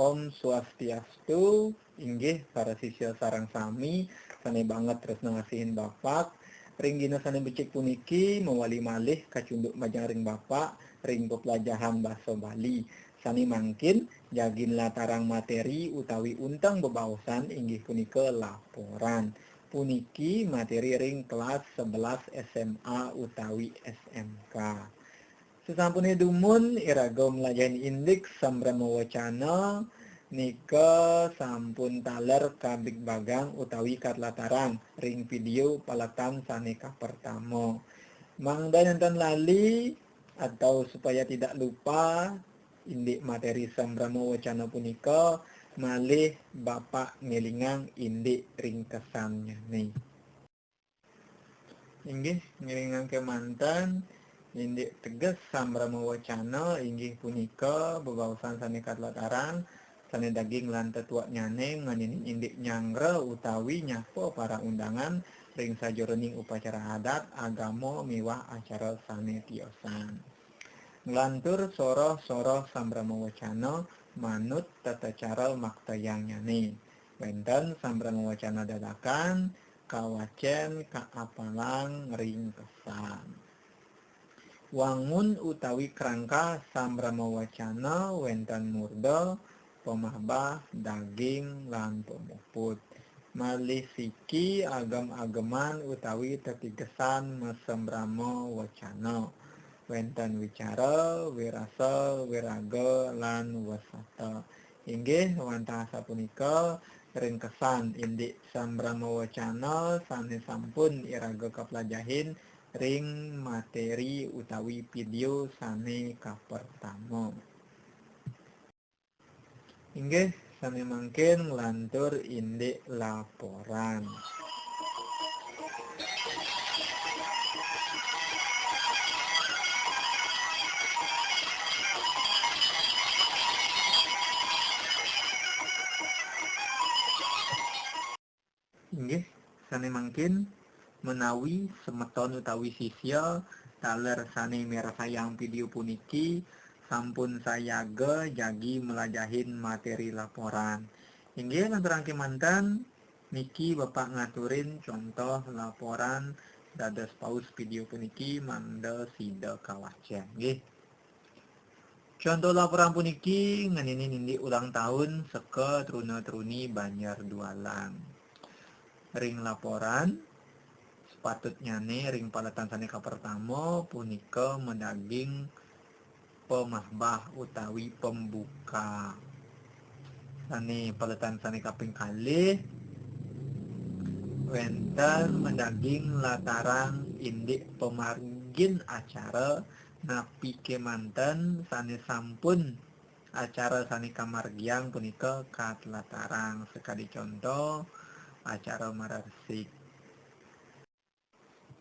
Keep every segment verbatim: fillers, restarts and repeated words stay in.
Om Swastiastu, inggih para sisya sareng sami, sane banget tresna ngasihin Bapak. Ring dina sane becik puniki, mawali malih kacunduk majeng ring Bapak, ring peplajahan basa Bali. Sane mangkin, jagi nlatarang materi utawi unteng bebaosan inggih punika laporan. Puniki materi ring kelas sebelas S M A utawi S M K. Sasampune dumun, iraga mlajahin indik sambrama wacana, nika sampun taler kabigbagang utawi katlatarang ring video paletan sane kapertama. Mangda nenten lali atau supaya tidak lupa, indik materi sambrama wacana punika, malih Bapak ngelingang indik ringkesannyane. Inggih, ngelingang kemanten, indik teges sambrama wacana inggih punika bebaosan sane katlatarang, sane daging lan tetueknyane ngeninin indik nyanggra utawi nyapa para undangan ring sajeroning upacara adat, agama miwah acara sane tiosan. Nglantur soroh-soroh sambrama wacana manut tata cara maktayangnyane. Wenten sambrama wacana dadakan, kawacen, kaapalang, ringkesan. Wangun utawi krangka sambrama wacana wenten murda, pamahbah, daging, lan pamuput. Malih siki agem-ageman utawi tetigesan masambrama wacana. Wenten wicara, wirasa, wiraga, lan wesata. Inggih wantah sapunika ringkesan indik sambrama wacana sane sampun iraga kaplajahin ring materi utawi video sane kapertama. Inggih, sane mangkin nglantur indik laporan. Inggih, sane mangkin menawi semeton utawi sisya taler sane mirsayang video puniki sampun sayaga jagi mlajahin materi laporan. Inggih, lanturang kemanten, niki Bapak ngaturin contoh laporan dados paus video puniki mangda sida kawacen. Nggih. Contoh laporan puniki ngeninin indik ulang tahun seka truna-truni Banjar Dualang. Ring laporan, sepatutnyane ring paletan sane kapertama punika madaging pamahbah utawi pembuka. Sane paletan sane kaping kalih, wenten madaging latarang indik pamargin acara napi kemanten sane sampun acara sane kamargiang punika katlatarang, sakadi conto acara maresik.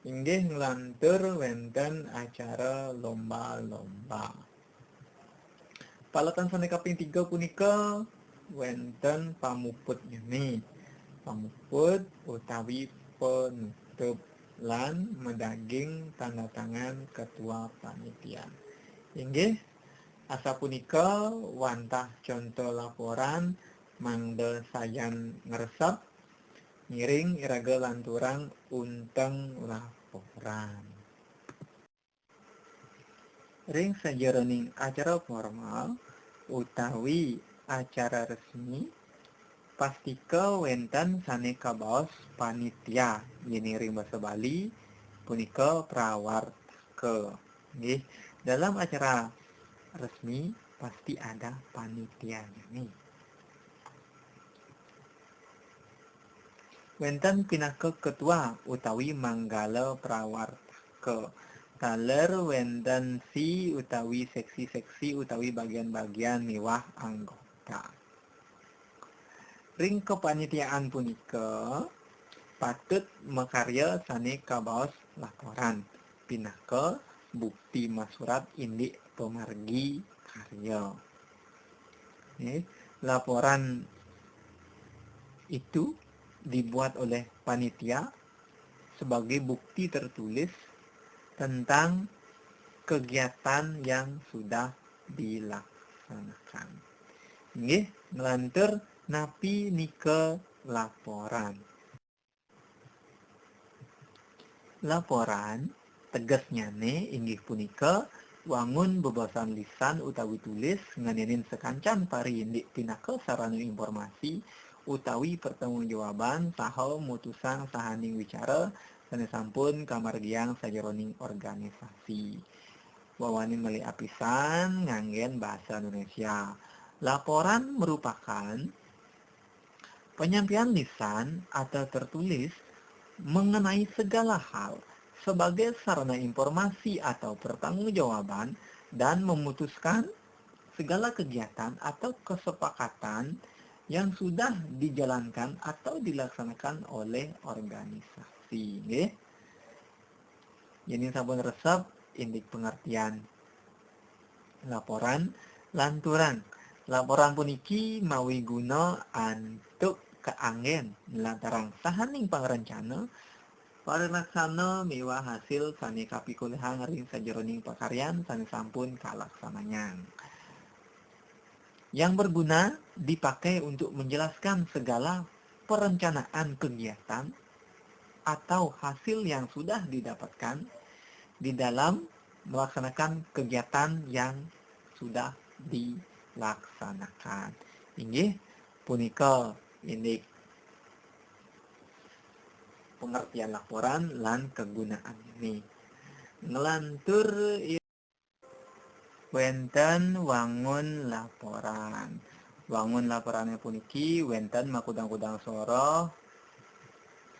Inggih nglantur wenten acara lomba-lomba. Paletan sane kaping tiga punika wenten pamuputnyane. Pamuput utawi penutup lan madaging tanda tangan ketua panitia. Inggih, asapunika wantah conto laporan mangda sayan ngresep, ngiring iraga lanturang unteng laporan. Ring sajeroning acara formal utawi acara resmi, pastika wenten sane kabaos panitia, yeni ring basa Bali punika prawartaka. Nggih, dalam acara resmi pasti ada panitianyane. Wenten pinaka ketua utawi manggala prawartaka. Taler wenten si utawi seksi-seksi utawi bagian-bagian miwah anggota. Ring kapanitiaan punika patut makarya sane kabaos laporan pinaka bukti masurat indik pamargi karya. Nggih, laporan itu dibuat oleh panitia sebagai bukti tertulis tentang kegiatan yang sudah dilaksanakan. Nggih, nglantur napi nika laporan. Laporan, tegesnyane inggih punika wangun bebaosan lisan utawi tulis ngenenin sakancan pariindik pinaka sarana informasi utawi pertanggungjawaban saha mutusang sahaning wicara sane sampun kamargiang sajeroning organisasi. Wawanin malih apisan nganggen basa Indonesia. Laporan merupakan penyampaian lisan atau tertulis mengenai segala hal sebagai sarana informasi atau pertanggungjawaban dan memutuskan segala kegiatan atau kesepakatan yang sudah dijalankan atau dilaksanakan oleh organisasi. Nggih. Yen sampun resep, indik pengertian laporan lanturang. Laporan puniki mawi guna antuk kaanggen nlatarang sahaning pangrencana, parilaksana miwah hasil sane kapikolihang ring sajeroning pakaryan sane sampun kalaksanayang. Yang berguna dipakai untuk menjelaskan segala perencanaan kegiatan atau hasil yang sudah didapatkan di dalam melaksanakan kegiatan yang sudah dilaksanakan. Inggih punika indik pengertian laporan lan kegunaannya. Nglantur wenten wangun laporan. Wangun laporane puniki wenten makudang-kudang soroh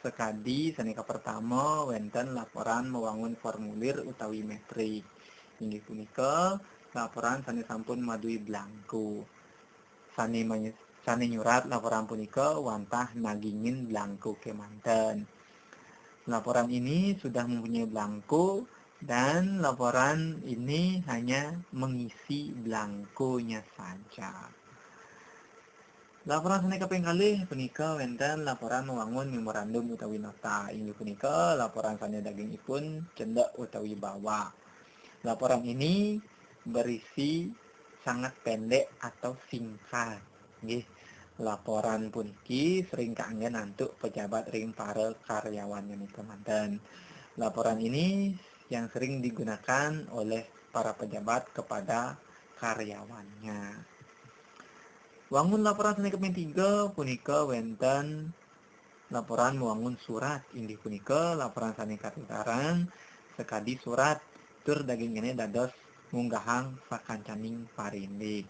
sakadi sane kapertama wenten laporan mawangun formulir utawi metrik. Inggih punika laporan sane sampun madui blangko. Sane manye-, sane nyurat laporan punika wantah nagingin blangko kemanten. Laporan ini sudah mempunyai blangko dan laporan ini hanya mengisi blangkonya saja. Laporan sane kaping kalih punika wenten laporan mawangun memorandum utawi nota. Inggih punika laporan sane dagingipun cendek utawi bawak. Laporan ini berisi sangat pendek atau singkat. Nggih, laporan puniki sering kaanggen antuk pejabat ring para karyawannya nika manten. Laporan ini yang sering digunakan oleh para pejabat kepada karyawannya. Wangun laporan sane kaping tiga punika wenten laporan mawangun surat, inggih punika laporan sane katutarang sakadi surat tur dagingnyane dados ngunggahang sakancaning parindik.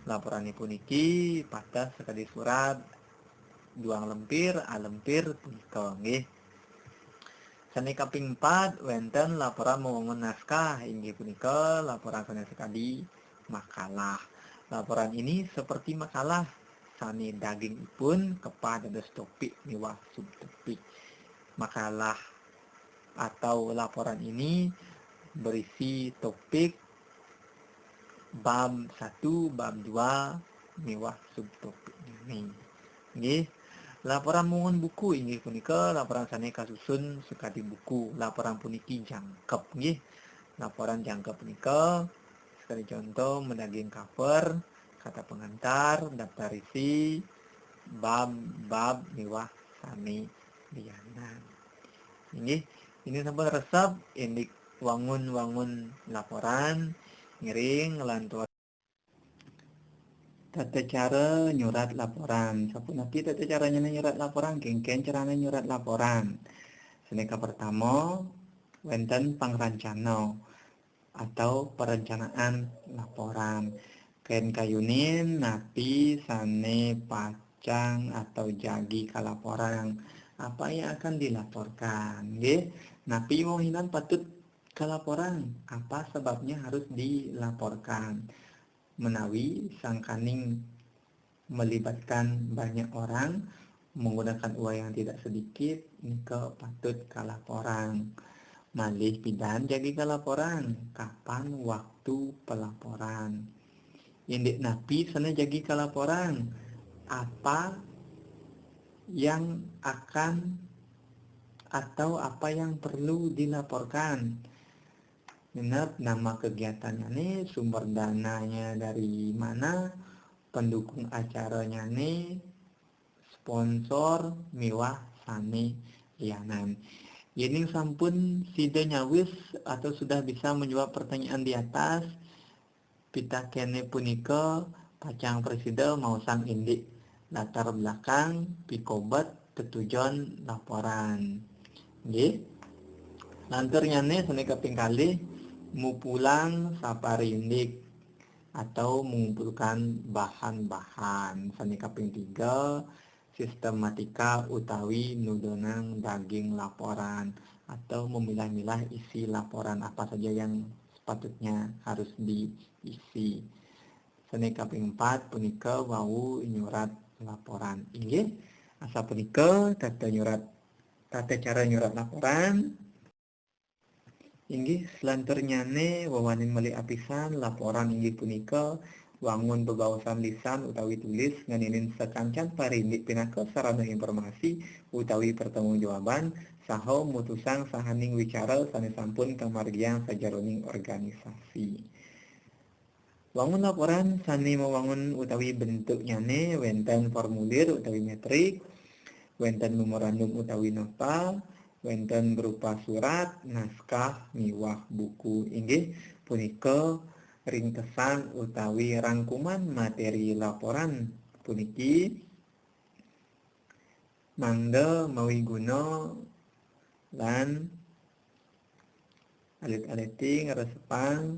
Laporane puniki pateh sakadi surat duang lempir, alempir punika nggih. Sane kaping empat wenten laporan mawangun naskah, inggih punika laporan sane sakadi makalah. Laporan ini seperti makalah sane dagingipun kepah dados topik miwah subtopik. Makalah atau laporan ini berisi topik bab satu, bab dua miwah subtopiknyane. Nggih. Laporan mawangun buku inggih punika laporan sane kasusun sakadi buku. Laporan puniki jangkep nggih. Laporan jangkep punika sakadi conto madaging cover, kata pengantar, daftar isi, bab-bab miwah sane lianan. Inggih, indik sampun resep indik wangun-wangun laporan, ngiring nglantur tata cara nyurat laporan. Sapunapi tata caranyane nyurat laporan? Kengken carane nyurat laporan? Sane kapertama, wenten pangrencana atau perencanaan laporan. Ken kayunin napi sane pacang atau jagi kalaporan, apa yang akan dilaporkan, nggih. Napi mawinan patut kalaporan, apa sebabnya harus dilaporkan. Menawi sangkaning melibatkan banyak orang, menggunakan uang yang tidak sedikit, nika patut kalaporan. Malih pidan jagi kalaporan, kapan waktu pelaporan. Indik napi sane jagi kalaporan, apa yang akan atau apa yang perlu dilaporkan. Genep nama kegiatannya nih, sumber dananya dari mana, pendukung acaranyane, sponsor miwah sane lianan. Yening sampun sida nyawis atau sudah bisa menjawab pertanyaan di atas, pitakene punika pacang prasida maosang indik latar belakang, pikobet, tetujon laporan. Nggih. Lanturnyane sane kaping kalih, mupulang saparindik atau mengumpulkan bahan-bahan. Sane kaping tiga, sistematika utawi nudonang daging laporan atau memilah-milah isi laporan apa saja yang sepatutnya harus diisi. Sane kaping empat punika wau nyurat laporan. Inggih, asapunika tata nyurat, tata cara nyurat laporan. Inggih, selanturnyane wewanin malih apisan, laporan inggih punika wangun bebaosan lisan utawi tulis ngeninin sakancan parindik pinaka sarana informasi utawi pertanggungjawaban saha mutusang sahaning wicara sane sampun kamargiang sajeroning organisasi. Wangun laporan sane mawangun utawi bentuknyane wenten formulir utawi metrik, wenten memorandum utawi nota, wenten berupa surat, naskah, miwah buku. Inggih punika ringkesan utawi rangkuman materi laporan puniki mangda mawiguna lan alit-alite ngresepang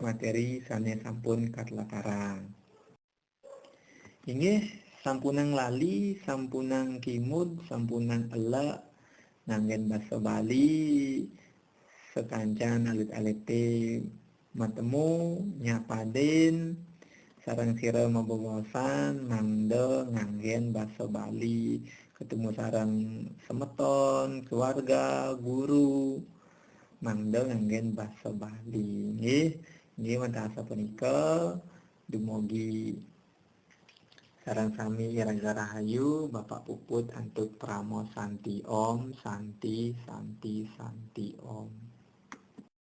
materi sane sampun katlatarang. Inggih, sampunang lali, sampunang kimud, sampunang elek nganggen basa Bali, sakancan alit-alite matemu, nyapadin, sareng sira mabebaosan mangda nganggen basa Bali, ketemu sareng semeton, keluarga, guru, mangda nganggen basa Bali. Nggih, nggih wantah asapunika, dumugi sareng sami iraga rahayu, Bapak puput antuk parama santi om, santi, santi, santi om.